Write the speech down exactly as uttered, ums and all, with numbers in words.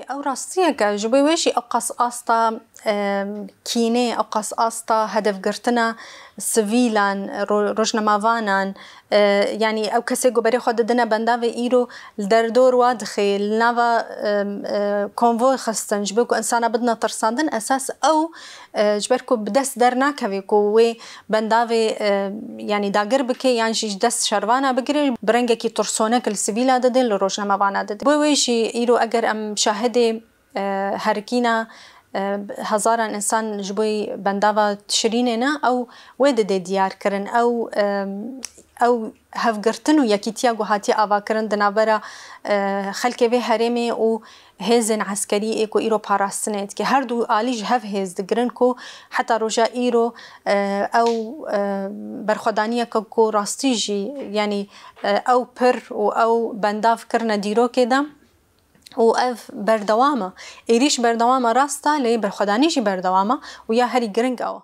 Ew rastiyek e, ji bo wê jî ew qas asta, e, kînê, ew qas asta hedefgirtina sivîlan, ro-, rojnamavanan, e, yanî ew kesê ku berê xwe didine bendavê îro li derdor wa dixê, li nava, e, e, konvoy xistin, ji bo ku insana bidine tirsandin, esas ew, e, ji ber ku bi dest dernakeve ku wê bendavê, e, yanî dagir bike yan jî ji dest şervana bigire, bi rengekî tirsonek li sivîla dide, li rojnamevana dide. Bo wê jî îro eger em şahidê, e, herikîna, e, hezaran însan ji bo bendava Tişrînê ne, ew wê dide diyar kirin. Ew, e, ew hevgirtin û yekîtiya ku hatiye avakirin di navbera, e, xelkê vê herêmê û hêzên eskerî ê ku îro parastinê dike. Her du alî ji hev hêz digirin ku heta roja îro, e, ew, e, berxwedaniyeke ku rastî jî, yanî, e, ew pir û ew bendav kirine dîrokê de û ev berdewam e. Êrîş berdewam e, rast e, lê berxwedanî jî berdewam e û ya herî giring ew e.